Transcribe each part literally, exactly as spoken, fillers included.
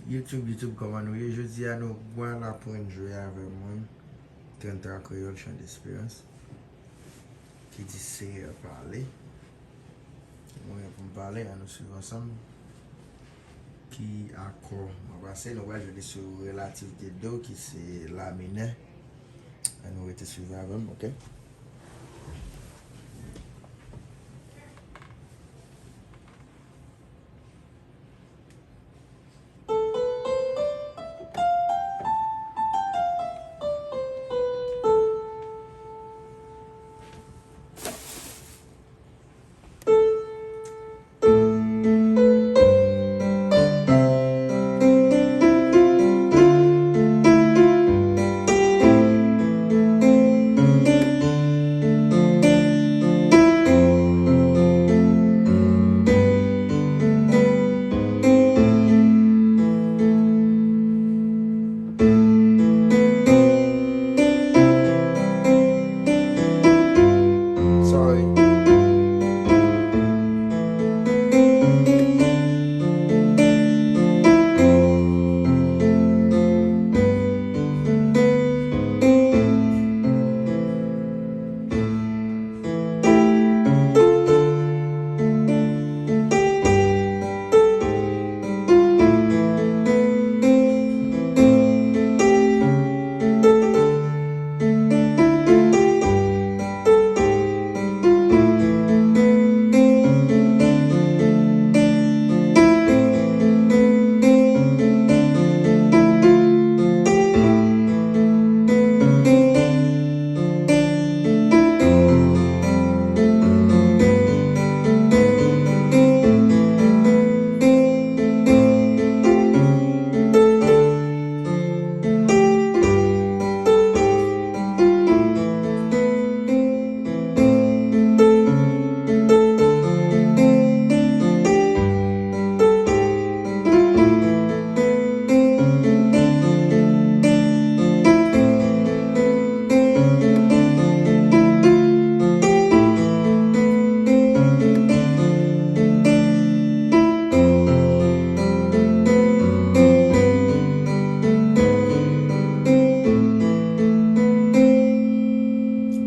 YouTube, YouTube, kòman nou ye? Jodi a, nou pral aprann jwe avè mwen. Tranntra Kreyòl, Chan Desperans, ki di Seyè pale. Mwen pou m pale, ann nou swiv ansanm. Ki akò mwen pase, nou pral jwe li sou relatif de do, ki se la minè. Ann nou rete swiv avè m, oke? Sorry.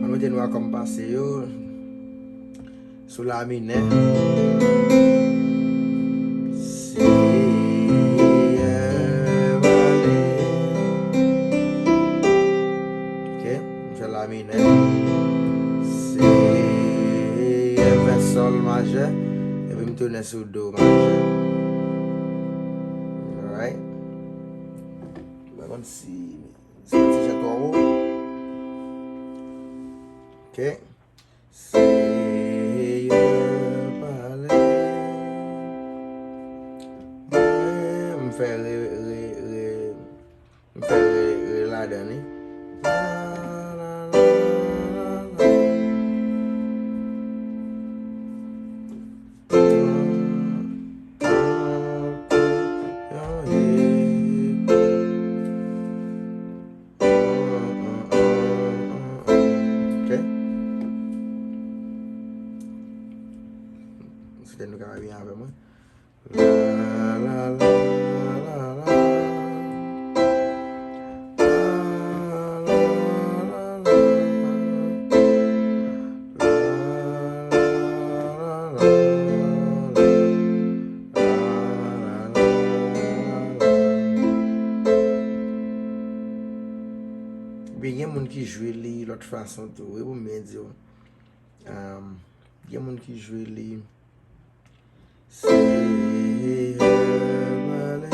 Ann mete nou a kòm pase yo. Sou la minè. Seyè pale. Ok, m fè la minè. Seyè fè sòl majè. Epi m tounen sou do majè. Alright. M pa konn si, si ti jan twò wo. Ok. Seyè pale. Mwen, m fè re, re, re, m fè re, re ladan li. La, la, la, la, la. Ok. M swete nou ka byen avè mwen. La, la, la, la, la. La, la, la, la, la. Epi gen moun ki jwe li lòt fason tou, wi, pou m byen di w. Ahn, gen moun ki jwe li. Seyè pale.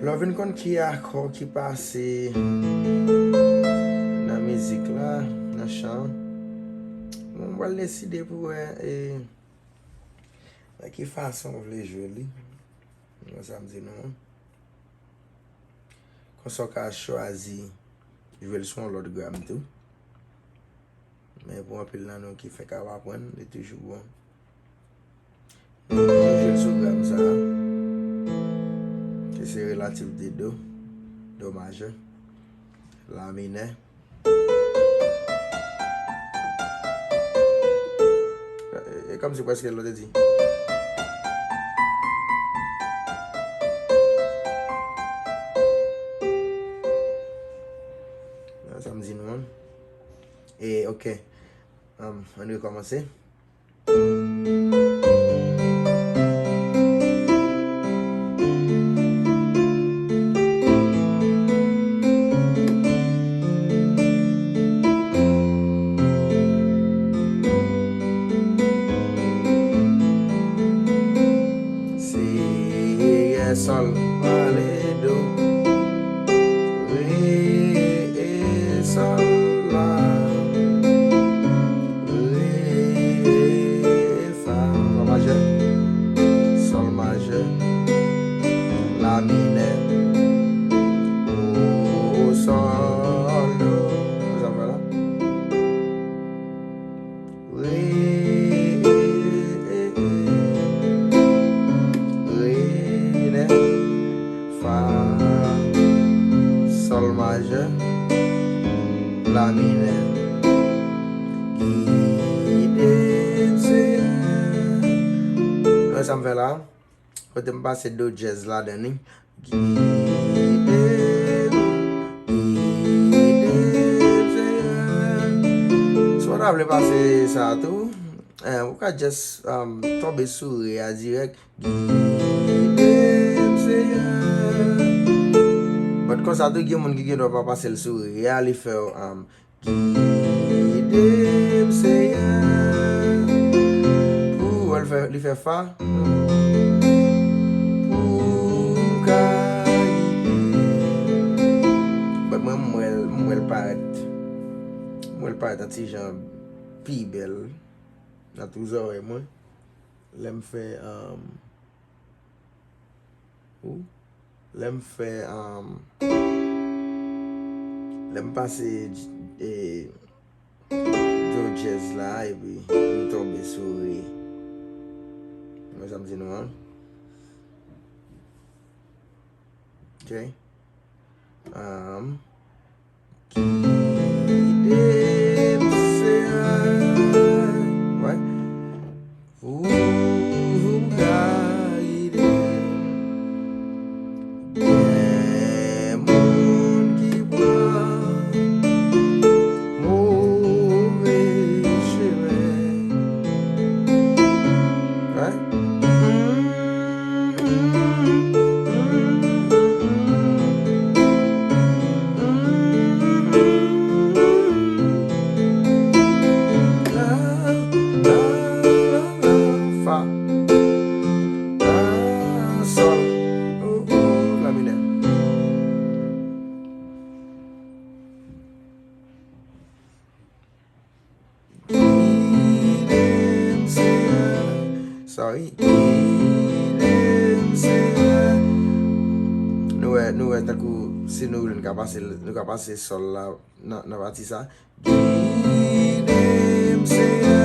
Lè w vin konn ki akò ki pase nan mizik la, nan chan, bon, m pral deside pou wè, e, nan ki fason w vle jwe li. Konn sa m di nou an. Konsa w ka chwazi jwe l sou yon lòt gram tou. Men pou anpil nan nou ki fenk ap aprann, li toujou bon. Nou jwe l sou Relatif de do, do majè, la minè. E, e kòmsi prèske lòt te di. Sa m di nou an. E, ok. Um, ann rekòmanse. Si, rè, sòl, la, re, do, re, e, sòl, la, re, e, fa, fa majè, sòl majè, la minè, o, sòl, do. Sa fè la. Re, re, re, fa, sòl majè, la minè. Gide m, Seyè. Wè sa m fè la? Kote m pase do dyèz ladan li. Gide m, gide m, Seyè. Si w ta vle pase sa tou, eh, ou ka just, um, tonbe sou re a dirèk. Gide m, Seyè. But konsa tou, gen moun ki gen dwa pa pase l sou re a, li fè w, um, Gide m, Seyè. Pou, wè, li fè, li fè fa. Pou m ka gide. But mwen, m wè l, m wè l parèt. M wè l parèt yon ti jan pi bèl nan tou zòrèy mwen. Lè m fè, um, Ou, lè m fè, um, lè m pase, eh, do dyèz la, epi m tonbe sou re. Mwen sa m di nou an. Ok. Um, Gide m, Seyè. Wè. Ou ka gide m. Gen moun ki pran move chemen. Wè. Fa, la, sòl, o, o, la minè. Gide m, Seyè. Sorry. Gide m, Seyè. Nou wè, nou wè tankou si nou vle, nou ka pase, nou ka pase sòl la nan, nan pati sa. Gide m, Seyè,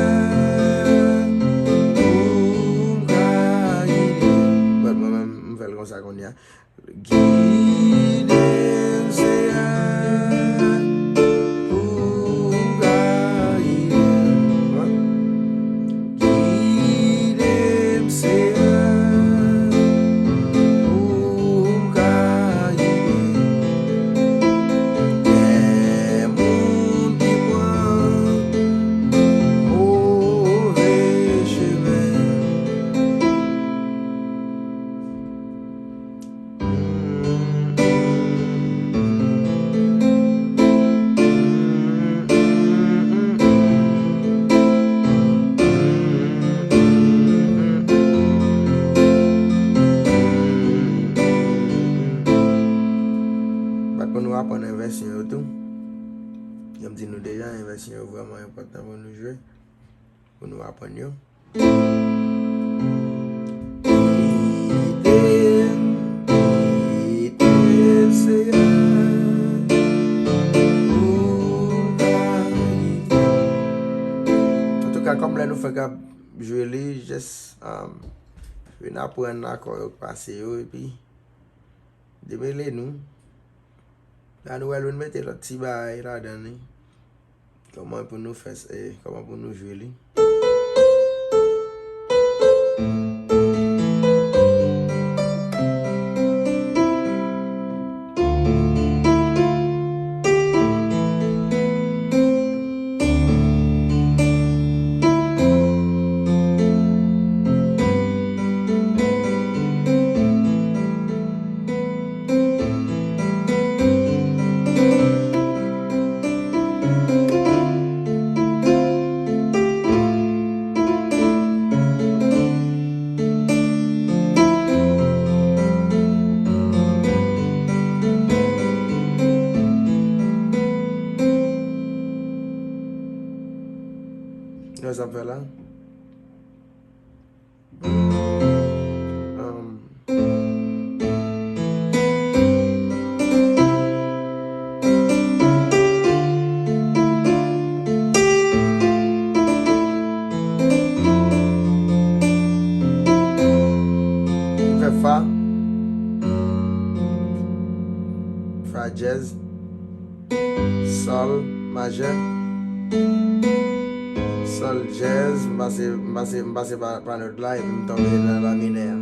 pou m ka gide. But mwen menm, m fè l konsa kounye a. Gide m, Seyè, pou m ka gide. Gide m, Seyè, pou m ka gide. Gen moun ki pran move chemen. Bat pou nou aprann envèsyon yo tou. Jan m di nou deja, envèsyon yo vrèman enpòtan pou nou jwe, pou nou aprann yo. Kite m, kite m, Seyè, pou m ka gide. Antouka, kòm lè nou fèk ap jwe li, just, um, vin aprann akò yo k pase yo, epi Demele nou. La nou wè nou mete lòt ti bagay ladan li. Kòman pou nou fè s-, eh, kòman pou nou jwe li? Sa ap fè la. Um, m fè fa, fa dyèz, sòl majè, sòl dyèz, m pase, m pase, m pase pa, pa nòt la, epi m tonbe nan la minè a.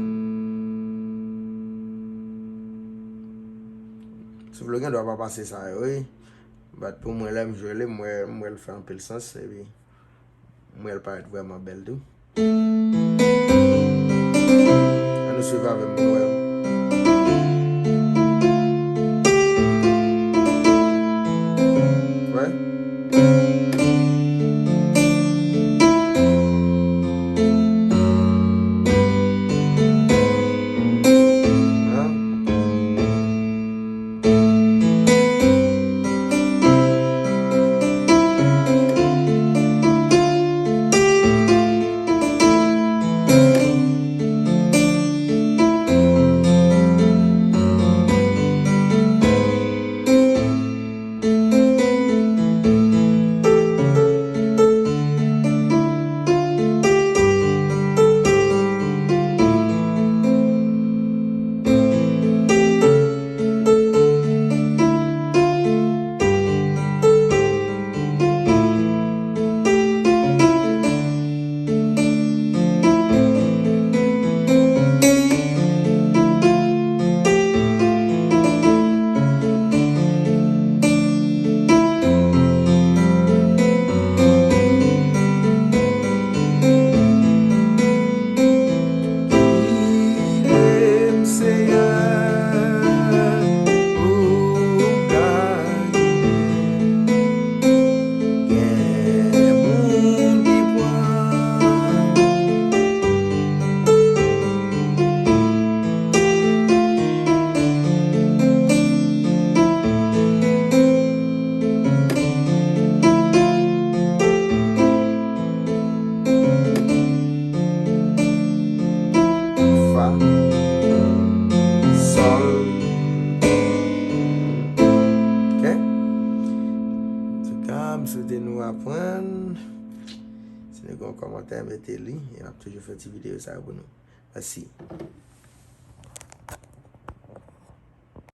Soufle gen dwa pa pase sa yo, wi. But pou mwen, lè m jwe li, m wè, m wè l fè anpil sans, epi m wè l parèt vrèman bèl tou. Ann nou swiv avè m pou nou wè. Wè? An? Gide m, Seyè, pou m ka gide. Gen moun ki pran fa, sòl. Ok? Antouka, m swete nou aprann. Si nou gen yon kòmantè, mete li. E n ap toujou fè ti videyo sa yo pou nou. Mèsi.